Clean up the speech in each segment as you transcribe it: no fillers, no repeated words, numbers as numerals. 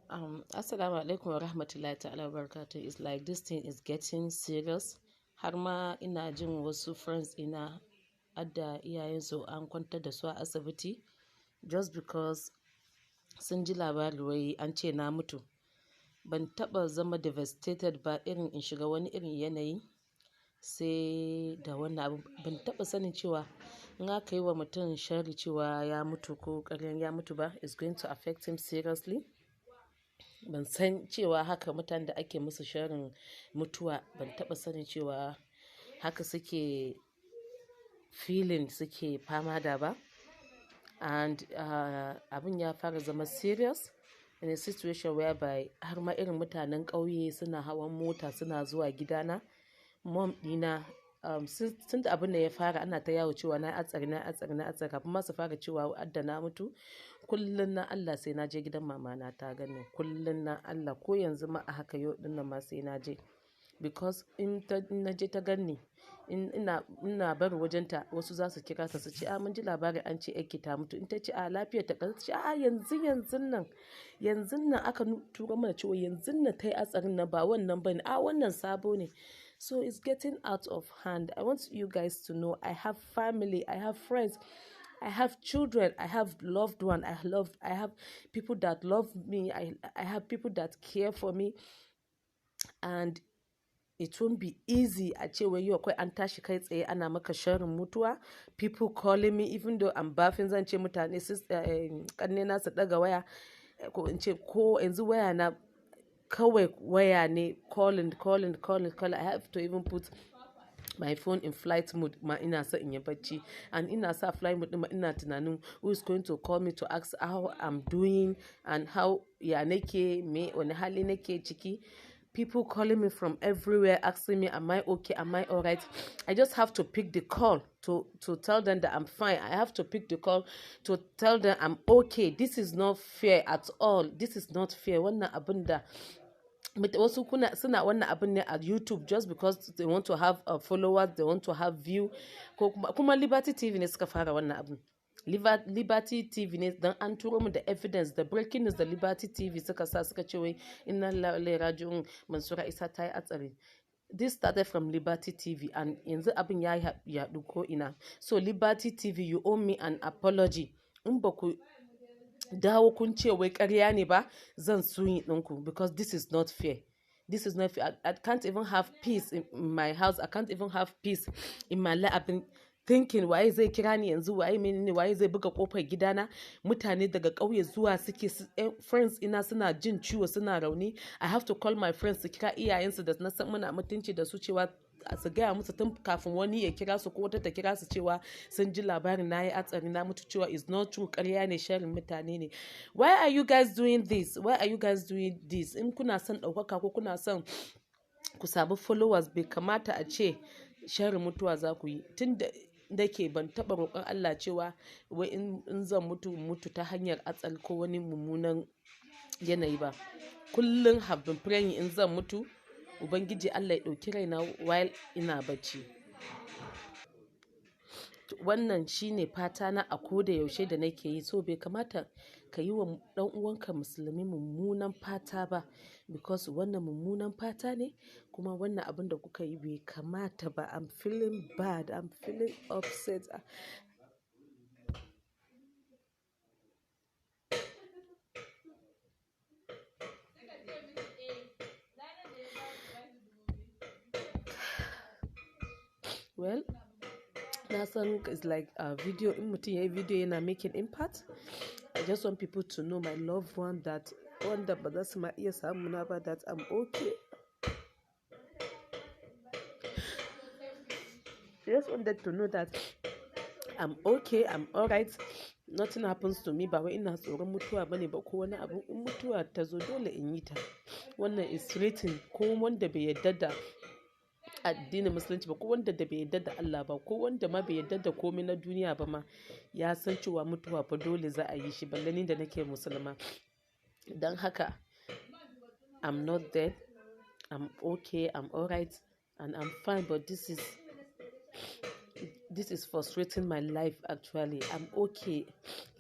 Assalamu alaikum wa rahmatullahi ta'ala wa barakatuh. It's like this thing is getting serious. Har ma ina jin wasu friends ina adda iyayensu an kwantar da su a asibiti just because sun ji labari wai an ce na mutu. Ban taɓa zama devastated ba irin in shiga wani irin yanayi sai da wannan abu. Ban taɓa sanin cewa in aka yi wa mutum sharri cewa ya mutu ko ƙaryan ya mutu ba, it's going to affect him seriously. Ban san cewa haka mutanen da ake musu sharrin mutuwa, ban taɓa sanin cewa haka suke feeling, suke fama da ba. And abin ya fara zama serious in a situation whereby har ma irin mutanen ƙauye suna hawan mota suna zuwa gidana. Mom ɗina, tun da abin da ya fara ana ta yawo cewa na hatsari, na hatsari, na hatsari, kafin ma su fara cewa adda na mutu. Kullum na Allah sai na je gidan mama na ta gani. Kullum na Allah, ko yanzu ma a haka yau ɗin nan ma sai na je. Because in na je ta ganni, in ina barin wajenta, wasu za su kira ta su ce, "A mun ji labari an ce ƴarki ta mutu." In ta ce, "A lafiyar ta ƙalau," ta ce, "A yanzu yanzun nan, yanzun nan aka turo mana cewa yanzun nan ta yi hatsarin nan, ba wannan ba ne. A wannan sabo ne." So it's getting out of hand. I want you guys to know I have family, I have friends, I have children, I have loved one, I have people that love me, I have people that care for me, and it won't be easy a ce wai yau akwai an tashi kai tsaye ana maka sharrin mutuwa. People calling me even though I'm bathing, zan ce mutane su ƙannena su ɗaga waya, ko in ce ko yanzu waya na kawai waya ne calling, calling, calling, calling. I have to even put my phone in flight mode ma ina so in yi bacci. And ina sa flight mode ɗin ma ina tunanin who is going to call me to ask how I'm doing and how ya nake, me wani hali nake ciki. People calling me from everywhere asking me, am I okay, am I all right? I just have to pick the call to tell them that I'm fine. I have to pick the call to tell them I'm okay. This is not fair at all. This is not fair. Wannan abun da wasu kuna suna wannan abun ne a YouTube just because they want to have followers, they want to have view. Ko kuma Liberty TV ne suka fara wannan abun. Liberty TV ne, don an turo mu da evidence, da breaking news da Liberty TV suka sa, suka ce wai inna lillahi wa inna ilaihi raji'un, Mansura Isa ta yi hatsari. This started from Liberty TV and yanzu abin ya yaɗu ko ina. So Liberty TV, you owe me an apology. In ba ku dawo kun ce wai ƙarya ne ba, zan suing ɗinku, because this is not fair. This is not fair. I can't even have peace in my house. I can't even have peace in my life. I've been thinking, waye zai kira ni yanzu, waye menene, waye zai buga kofar gidana? Mutane daga ƙauye zuwa suke, friends ina suna jin ciwo, suna rauni. I have to call my friends su kira iyayensu da na san muna mutunci da su, cewa su gaya musu tun kafin wani ya kira su ko wata ta kira su cewa sun ji labarin na yi hatsari na mutu, cewa is not true, ƙarya ne, sharrin mutane ne. Why are you guys doing this? Why are you guys doing this? In kuna son ɗaukaka ko kuna son ku samu followers, bai kamata a ce sharrin mutuwa za ku yi. Tun da nake ban taɓa roƙon Allah cewa wai in zan mutu, mutu ta hanyar hatsari ko wani mummunan yanayi ba. Kullum have been praying in zan mutu, Ubangiji Allah ya ɗauki raina while ina bacci. Wannan shine fata na a ko da yaushe da nake yi. So bai kamata ka yi wa ɗan uwanka musulmi mummunan fata ba, because wannan mummunan fata ne, kuma wannan abin da kuka yi bai kamata ba. I'm feeling bad. I'm feeling upset. Well, na san it's like a video, in mutum yayi video yana making impact. I just want people to know, my loved one, that wanda ba za su ma iya samu na ba, that I'm okay. I just wanted to know that I'm okay, I'm alright. Nothing happens to me. Ba wai ina tsoron mutuwa bane ba ko wani abu. In mutuwa ta zo, dole in yi ta. Wannan is written. Ko wanda bai yarda da addinin Musulunci ba, ko wanda da bai yarda da Allah ba, ko wanda ma bai yarda da komai na duniya ba ma, ya san cewa mutuwa fa dole za a yi shi, balle ni da nake musulma. Don haka I'm not dead. I'm okay, I'm alright and I'm fine, but this is frustrating my life actually. I'm okay.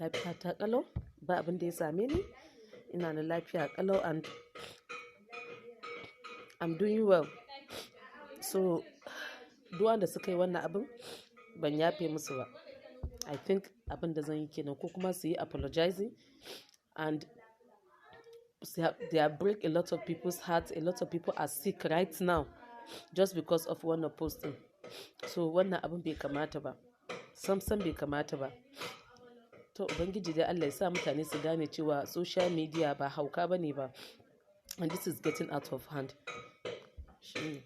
Lafiya ta ƙalau, ba abin da ya same ni. Ina nan lafiya ƙalau and I'm doing well. So duk wanda suka yi wannan abin, ban yafe musu ba. I think abin da zan yi kenan, ko kuma su yi apologizing, and they have break a lot of people's hearts. A lot of people are sick right now just because of wannan post ɗin. So wannan abin bai kamata ba. Sam sam bai kamata ba. To, Ubangiji dai Allah ya sa mutane su gane cewa social media ba hauka bane ba, and this is getting out of hand. Shine.